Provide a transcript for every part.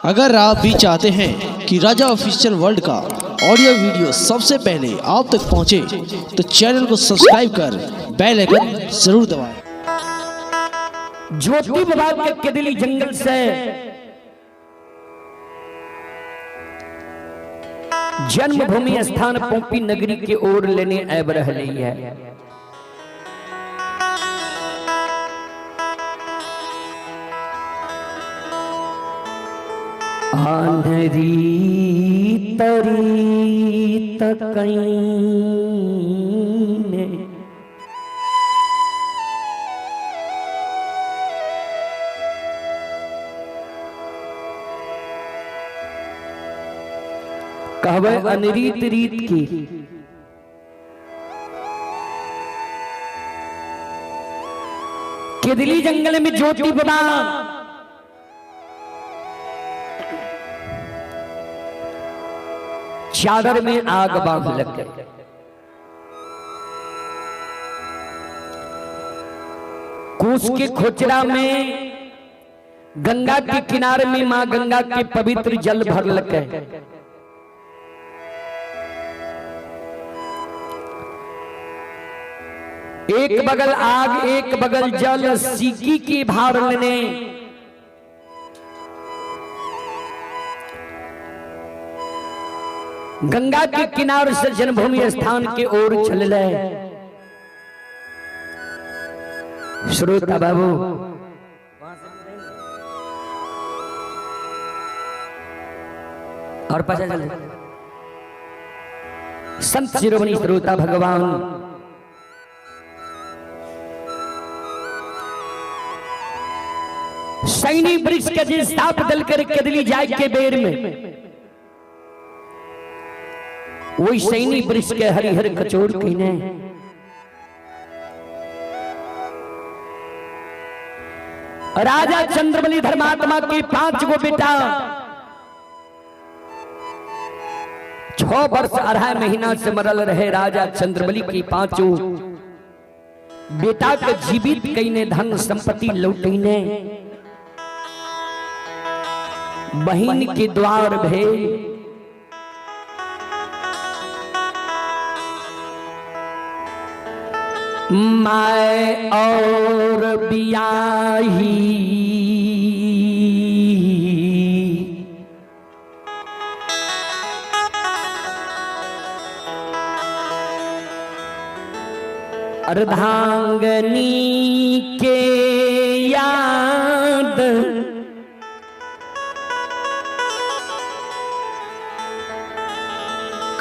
अगर आप भी चाहते हैं कि राजा ऑफिशियल वर्ल्ड का ऑडियो वीडियो सबसे पहले आप तक पहुंचे, तो चैनल को सब्सक्राइब कर बेल आइकन जरूर दबाएं। ज्योति बाबा के केदली जंगल से जन्मभूमि स्थान पोपी नगरी के ओर लेने आबि रहली है। आंधरी तरी तकईने कहबै अनरीत रीत की केदली जंगल में ज्योति बाबा चादर में आग बांध लग गए। कूस के खोचरा में गंगा के किनारे में मां गंगा के पवित्र जल भर लग गए। एक बगल आग एक बगल जल, सीकी की भार लेने गंगा के किनारे से जन्मभूमि स्थान के ओर चल रहे। श्रोता बाबू, और पचा चल संत शिरोमणि श्रोता भगवान सैनी वृक्ष के जे साप दल कर कदली जाय के बेर में, वही सैनी वृक्ष के हरिहर कचोर कहने राजा चंद्रबली धर्मात्मा के 5 गो बेटा 6 वर्ष 2.5 महीना से मरल रहे। राजा चंद्रबली की पांचों बेटा के जीवित कईने धन संपत्ति लौटैने बहिन के द्वार भेल। My और बियाही अर्धांगनी के याद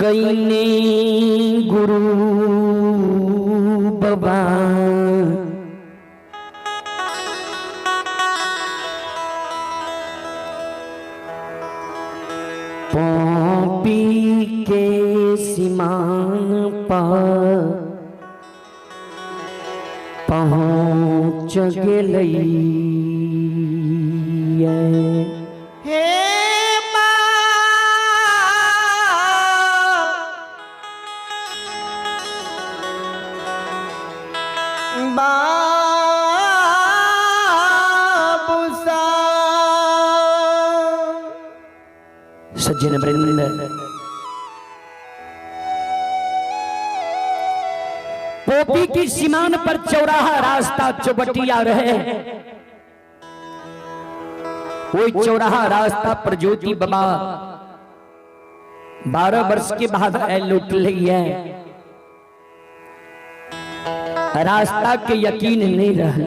कईने गुरु बाबा पौपी के सीमान पर पहुँच गेलै। हे बाबू सा सज्जन वृंद, पोपी की सीमान पर चौराहा रास्ता चौबटिया रहे। वही चौराहा रास्ता पर ज्योति बाबा 12 वर्ष के बाद लौट रही है। रास्ता के यकीन नहीं रहा।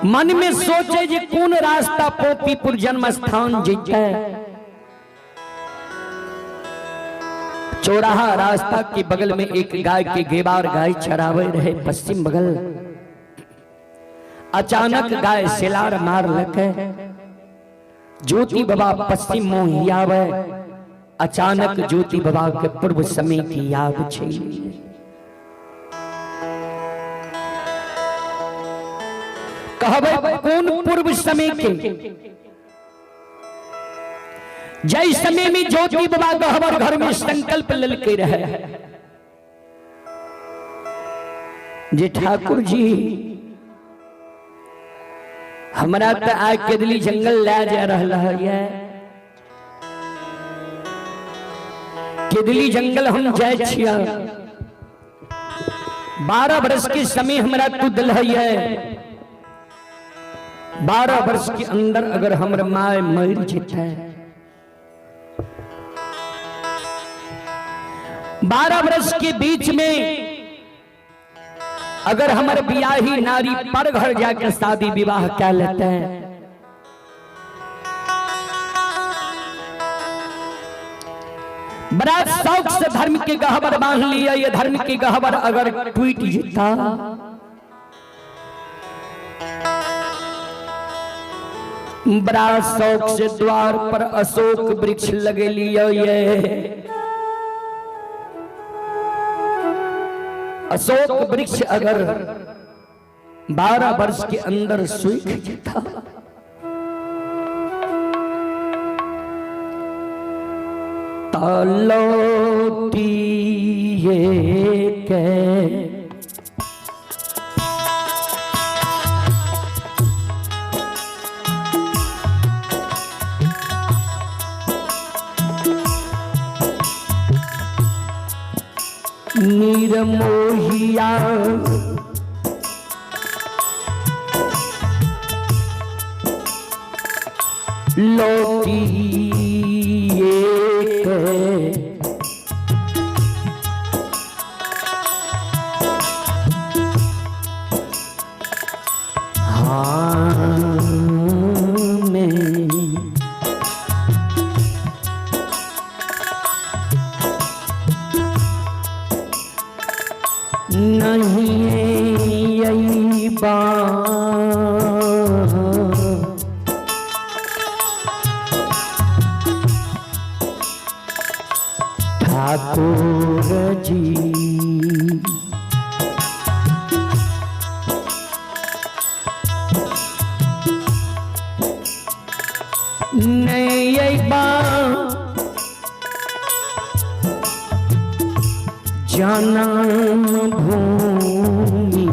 मन में सोचे जे कौन रास्ता पोपीपुर जन्म स्थान जैते। चौराहा रास्ता के बगल में एक गाय के गेबार गाय चरावे रहे पश्चिम बगल। अचानक गाय सिलार मार लके। ज्योति बाबा पश्चिम मुँह आवे। अचानक ज्योति बाबा के पूर्व समय की याद छे। कहबे कौन पूर्व समय के? जय समय में ज्योति बाबा गहबर घर में संकल्प ललके रहे जे ठाकुर जी हमरा तऽ आइ केदली जंगल लए जा रहल है। केदली जंगल हम जाय छियै। 12 वर्ष के समय हमरा तू दिल है। 12 वर्ष के अंदर अगर हमर my मर जेतै, 12 वर्ष के बीच में अगर हमर बियाही नारी पर घर जाके शादी विवाह कर लेते हैं, बड़ा शौक से धर्म के गहबर बांध लिया, ये धर्म के गहबर अगर टूट जेता बड़ा शौक से द्वार पर अशोक वृक्ष लगे लिया, ये अशोक वृक्ष अगर 12 वर्ष के अंदर सूख जाता, तलौटिए के नीरमोहिया लौटिए के हाँ में नहीं अइबा ठाकुर जी। नहीं अइबा जनम भूमि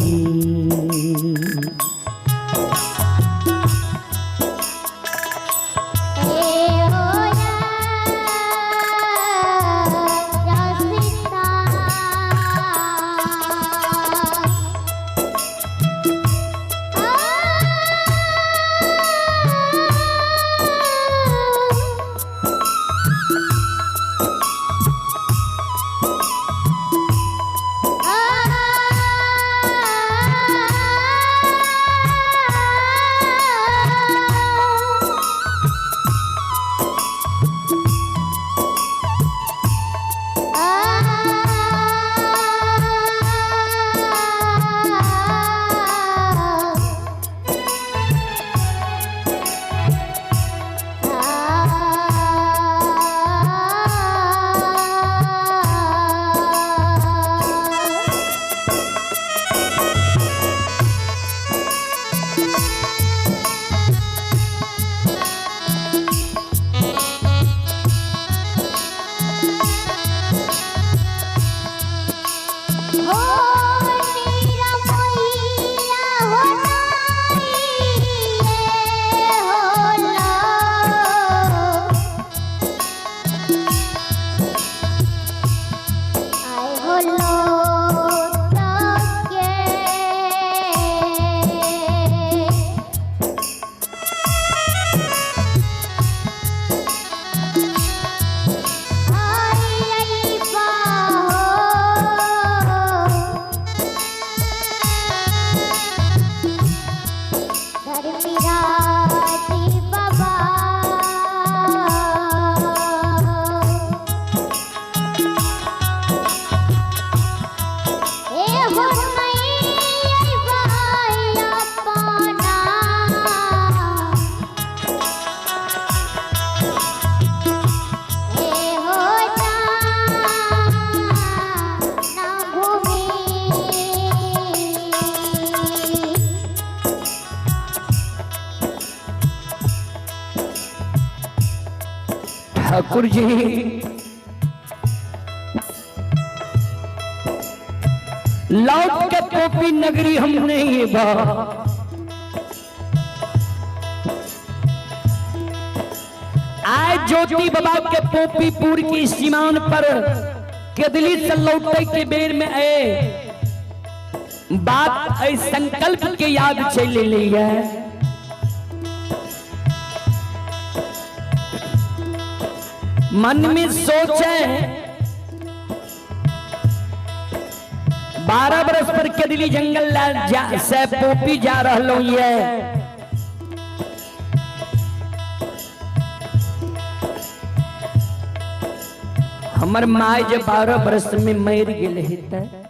ठाकुर जी लौट के टोपी नगरी हम नहीं बा। आज ज्योति बाबा के पोपीपुर की सीमान पर केदली से लौटे के बेर में आए बात ऐ संकल्प के याद चल ली है। मन में सोचे 12 बरस पर केदली जंगल जा, से पोपी जा रहलो ये। हमर माय जे 12 बरस में मर गेल हेतै।